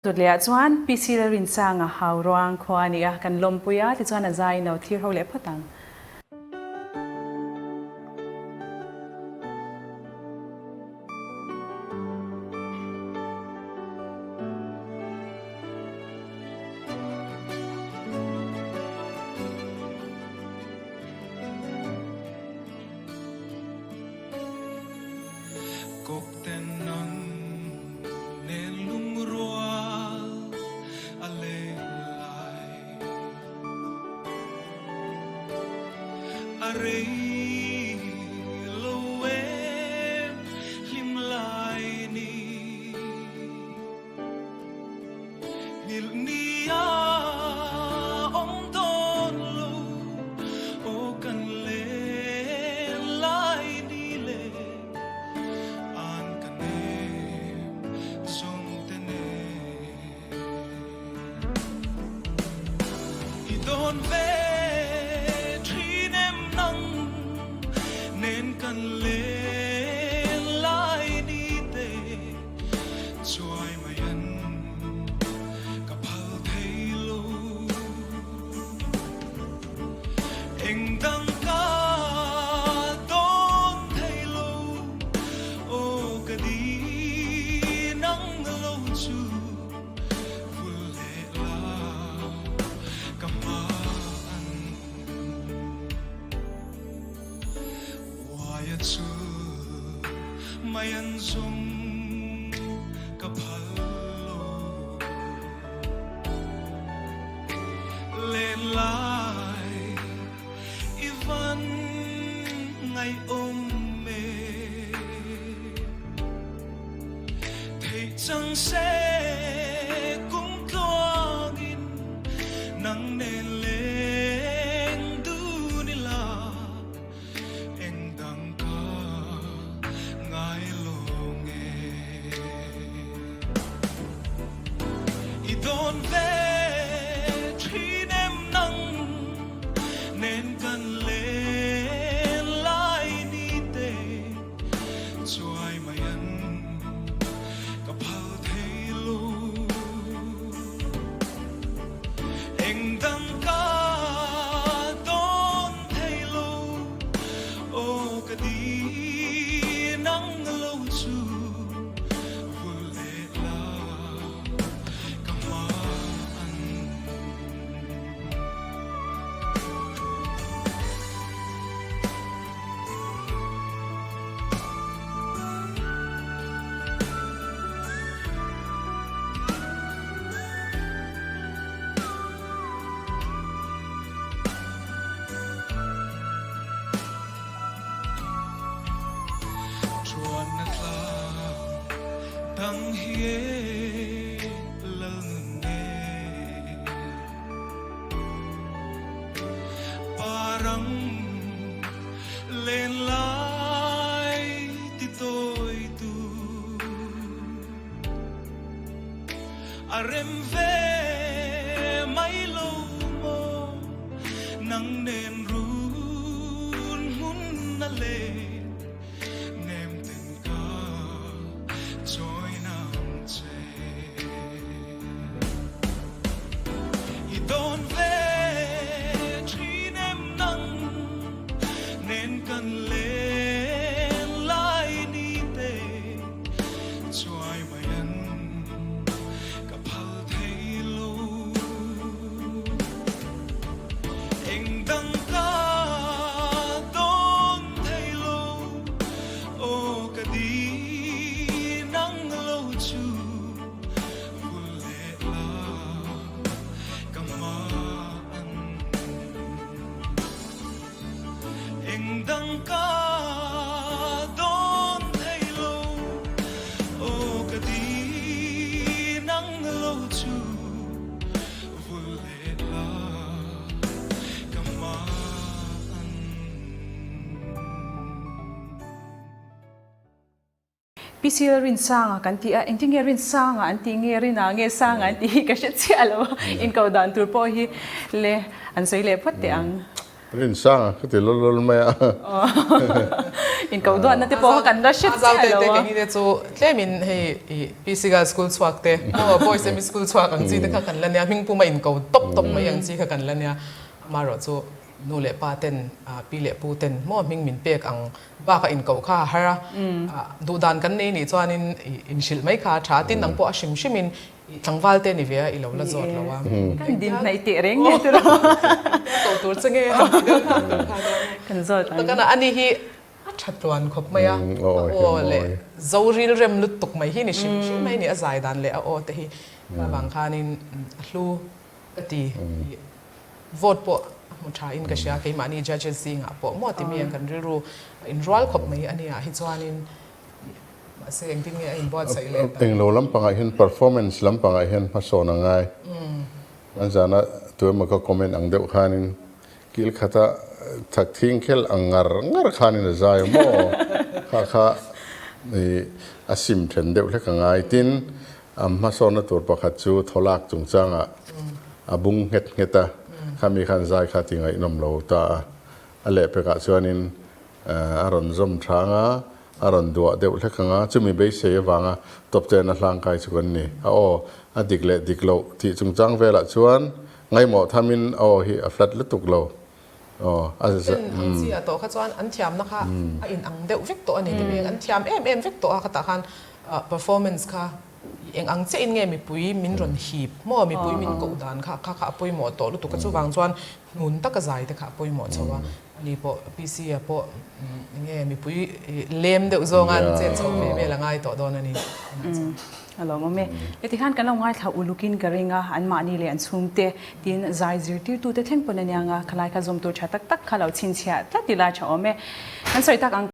Chutleiah chuan PC Lalrinsanga Hauruang khua a ni a, kan lawmpui a, tichuan a zaiin lo thlir ho leh phawt ang. Kawkten nang nen lungrual a leng lai. A rei lo em hlim lai ni. Nghilh ni a awm dawn lo aw kan len lai ni le an ka nem zawng te nen. I dawn ve thin em nang nen kan len lai ni te. Chuai mai an ka phal thei lo. Eng dang ka dawn thei lo. Aw ka di nang lo chu vul leh la ka hma an. Uaia chu mai an zum ka phal lo. Len lai i van ngaihawm e. Theih chang se kum tluangin nang nen leng dun ila. Eng dang ka ngai lo nge. I dawn ve thin em nang nen kan len lai ni te chuai mai an ka phal thei lo. Eng dang ka dawn thei lo aw ka di nang lo chu vul leh la ka hma an. Chuanna tlang dang hi e lal nun nge Parang len lai ti tawi tu. A rem ve mai lo maw nang nen run hmun na let nem ten ka chawi nang che. I dawn ve thin em nang nen kan len lai ni te. Chuai mai an ka phal thei lo. Eng dang ka dawn thei lo. Aw ka di nang lo chu vul leh la ka hma an. Eng dang ka dawn thei lo, aw ka di nang lo chu vul leh la ka hman. PC Rinsanga kan ti a, engtin nge Rinsanga an tih nge Rina nge Sanga an tih hi ka hre chiah lo a, inkoh dan tur pawh hi le an sawi leh phawt teh ang. Rinsanga ka ti lawl lawl mai a. Inkoh duatna te pawh kha kan la hre chiah lo a. Keini te chu tlemin hei i PC Girls School chhuak te maw Boys ME School chhuak ang chi te kha kan la nia, hming puma inko tawp tawp mai ang chi kha kan la nia. Amaherawh chu nu leh pa ten pi leh pu ten maw hming min pek ang baka inkoh kha a har a, duhdan kan nei nih chuanin inhrilh mai kha a tha a, tin ang pawh a hrim hrimin I tlangval te ni ve a, i lo la zawt lo a. Kan din hnaih teh reng nge tiraw? Koh tur che nge han ti deuh thak tur kha nia. Kan zawt ang. Takana ani hi a tha tluan khawp mai a, a aw leh zo ril rem lutuk mai hi ni hrim hrim mai ni, a zai dan leh a aw te hi avang khanin a hlu ka ti. Vote pawh a hmu tha in ka hria, keimahni judges zingah pawh maw timi ang kan rilru a inrual khawp mai a nia hi chuanin Mahse engtin nge a inbuatsaih leh tak? Englo lampangah hian performance lampangah hian hmasawn a ngai. An zana tu emaw ka comment ang deuh khanin kil khata thak thing khel ang ngar ngar khanin a zai a maw? Kha kha i a sim then deuh hlek a ngai. Tin, a hmasawnna tur pakhat chu thawlak chungchangah a bung nghet nghet a, khami khan zai kha ti ngaihnawm lo ta a. A lehpekah chuanin A rawn zawm thang a, a rawn duah deuh hlek ang a, chumi beisei avanga top ten a hlangkai chu kan ni. A aw a dik leh dik loh tih chungchang velah chuan ngaihmawh thamin a aw hi a flat lutuk lo. Aw a Ten ang chi ah tawh kha chuan an thiamna kha a in ang deuh vek tawh a ni tih an thiam em em vek tawh a, khatah khan performance kha eng ang chiah in nge mipui min rawn hip maw, mipui min koh dan kha kha kha a pawimawh tawh lutuk a, chuvang chuan hnun taka zai te kha a pawimawh chho a. Ani pawh PC a pawh enge mipui lem deuh zawnga an chet chho ve vel a ngai tawh dawn a ni. A lawmawm e. Heti khan kan lo ngaithla ulukin ka ring a, anmahni leh an chhungte tin zai zirtirtute thleng pawn a nia nga, khalai kha zawm tur tha tak tak kha lo chhinchhiah tlat ila tha awm e. Kan sawi tak ang.